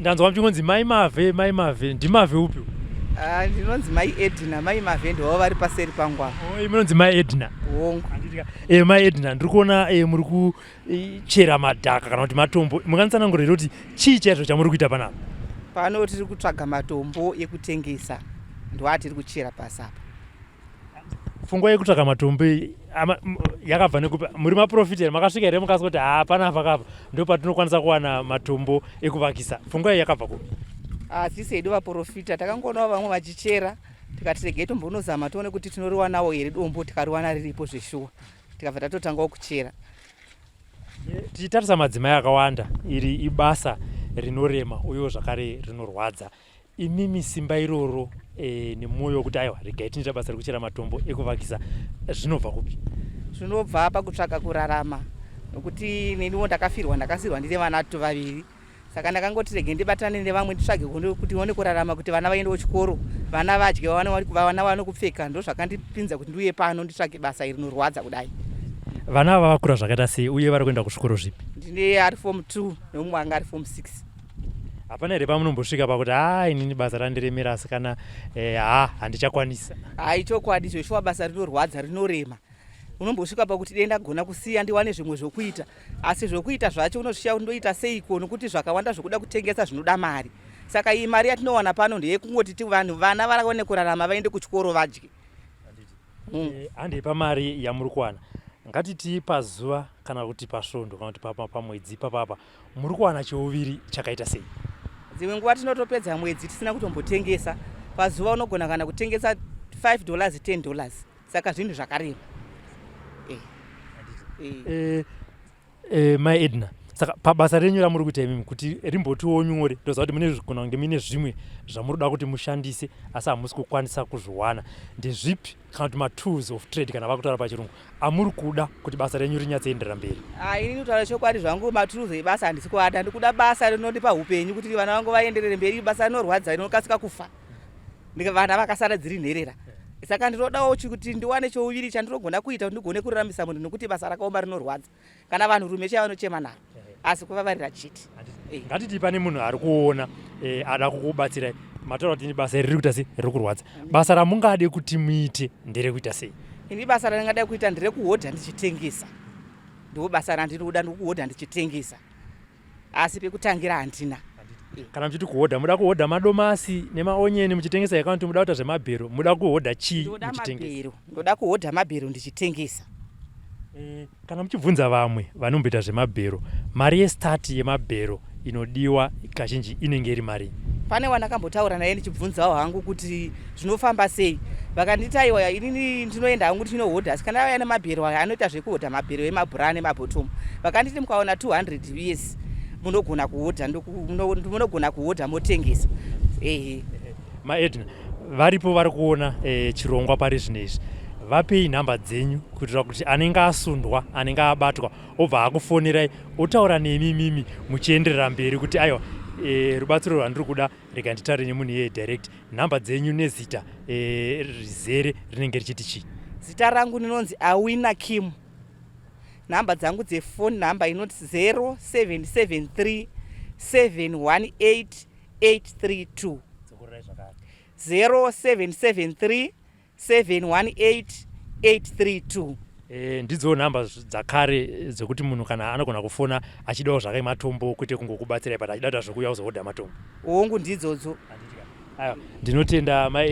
Ndanzwa muchingonzi Mai Mavhe, Mai Mavhe, ndiMavhe upi? Ah, ndinonzi Mai Edna. Mai Mavhe ndovavo vari paseri pangu apa. Oh, munonzi Mai Edna? Hongu. Mai Edna, ndiri kuona muri kuchera madhaka kana kuti matombo. Munganditsanangurira here kuti chii chaizvo chamuri kuita panapa? Pano tiri kutsvaga matombo ekutengesa, ndoatiri kuchera pasi apa. Pfungwa yekutsvaga matombo iyi yakabva nekupi? Muri maprofita here? Makasvika here mukaswa kuti haa, panapa kapa ndo patinokwanisa kuwana matombo ekuvakisa? Pfungwa iyi yakabva kupi? Hatisi hedu vaprofita, takangoonawo vamwe vachichera, tikati regei tombonozama tione kuti tinoriwanawo here dombo. Tikariwana riripo zveshuwa, tikabva tatotangawo kuchera. Tichitarisa madzimai akawanda, iri ibasa rinorema uyewo zvakare rinorwadza. Imimi simba iroro nemwoyo wekuti aiwa, regai tinoita basa rekuchera matombo ekuvakisa, zvinobva kupi? Zvinobva pakutsvaka kurarama, nokuti neniwo ndakafirwa, ndakasirwa ndine vana 2. Saka ndakangoti rege ndibatane nevamwe nditsvage kuti one kurarama, kuti vana vaendewo chikoro, vana vadye, vana vaone kupfeka. Ndo zvakandipinza kuti ndiuye pano nditsvage basa iri rinorwadza kudai. Vana ava vakura zvakaita sei, uye vari kuenda kuzvikoro zvipi? Ndine ari form 2 nemumwe anga ari form 6. Hapana here pamunombosvika pakuti haa, inini basa randiremera, asi kana ha, handichakwanisa? Hai, chokwadi zveshuwa basa rinorwadza, rinorema. Unombosvika pakuti dei ndagona kusiya ndiwane zvimwe zvokuita, asi zvokuita zvacho unozvishiya kuti ndoita seiko, nokuti zvakawanda zvokuda kutengesa zvinoda mari. Saka iyi mari yatinowana pano ndeyekungoti ti vanhu vana vaone kurarama, vaende kuchikoro, vadye. Handei pamari yamuri kuwana. Ngatiti pazuva kana kuti pasvondo kana kuti pamwedzi papapa, muri kuwana cheuviri chakaita sei? Dzimwe nguva tinotopedza mwedzi tisina kutombotengesa. Pazuva unogona kana kutengesa $5, $10. Saka zvinhu zvakarema. Mai Edna, saka pabasa renyu ramuri kuita imimi, kuti rimbotiwo nyore, ndoziva kuti mune gona kunge mune zvimwe zvamuri kuda kuti mushandise asi hamusi kukwanisa kuzviwana. Ndezvipi, kana kuti matools of trade kana vakutaura pachirungu, amuri kuda kuti basa renyu rinyatsoenderera mberi? Ah, inini kutaura chokwadi zvangu, matools ebasa handisi kuada. Ndikuda basa rinondipa upenyu kuti vana vangu vaenderere mberi. Basa rinorwadza, rinokasika kufa, vana vakasara dziri nherera. Saka ndinodawo kuti ndiwane chouviri chandinogona kuita kuti ndigone kuraramisa munhu, nokuti basa rakaoma, rinorwadza. Kana vanhurume chaivo vanochema naro, asi kuvavarira chete. Ngatiti pane munhu ari kuona ada kukubatsirai. Mataura kuti basa iri riri kuita sei, riri kurwadza. Basa ramungade kuti muite nderekuita sei? Ini basa randingada kuita nderekuhodha ndichitengesa. Ndo basa randinoda, ndikuhodha ndichitengesa, asi pekutangira handina. Kana muchiti kuhodha, muda kuhodha madomasi nemaonyeni muchitengesa, kana kuti muda kuita zvemabhero? Muda kuhodha chii Ndoda muchitengesa? mabhero. Ndoda kuhodha mabhero ndichitengesa. Kana muchibvunza vamwe vanomboita zvemabhero, mari yestart yemabhero inodiwa kazhinji inenge iri marii? Pane wandakambotaura naye ndichibvunzawo hangu kuti zvinofamba sei. Vakanditi aiwa, inini ndinoenda hangu ndinohodha, asi kana vauya nemabhero aya, anoita zvekuhodha mabhero emabhura nemabhotomu, vakanditi mukaona 200 US munogona kuhodha, munogona kuhodha motengesa, ehe. MaEdna varipo vari kuona chirongwa pari zvino izvi, vapei nhamba dzenyu kuitira kuti anenge asundwa, anenge abatwa, obva akufonerai, otaura nemi mimi muchienderera mberi kuti aiwa, rubatsiro rwandiri kuda, rega nditaure nemunhu iyeye direct. Nhamba dzenyu nezita rizere rinenge richiti chii? Zita rangu ndinonzi Awina Kim. Nhamba dzangu dzefoni, nhamba inoti 0773 718 832. Dzokorerai zvakare. 0773 718 832. Ndidzo nhamba dzakare dzekuti munhu kana anogona kufona achidawo zvake matombo, kwete kungokubatsirai, but achida kuita zvokuuya kuzohodha matombo? Hongu, ndidzodzo. Aiwa, ndinotenda, Mai.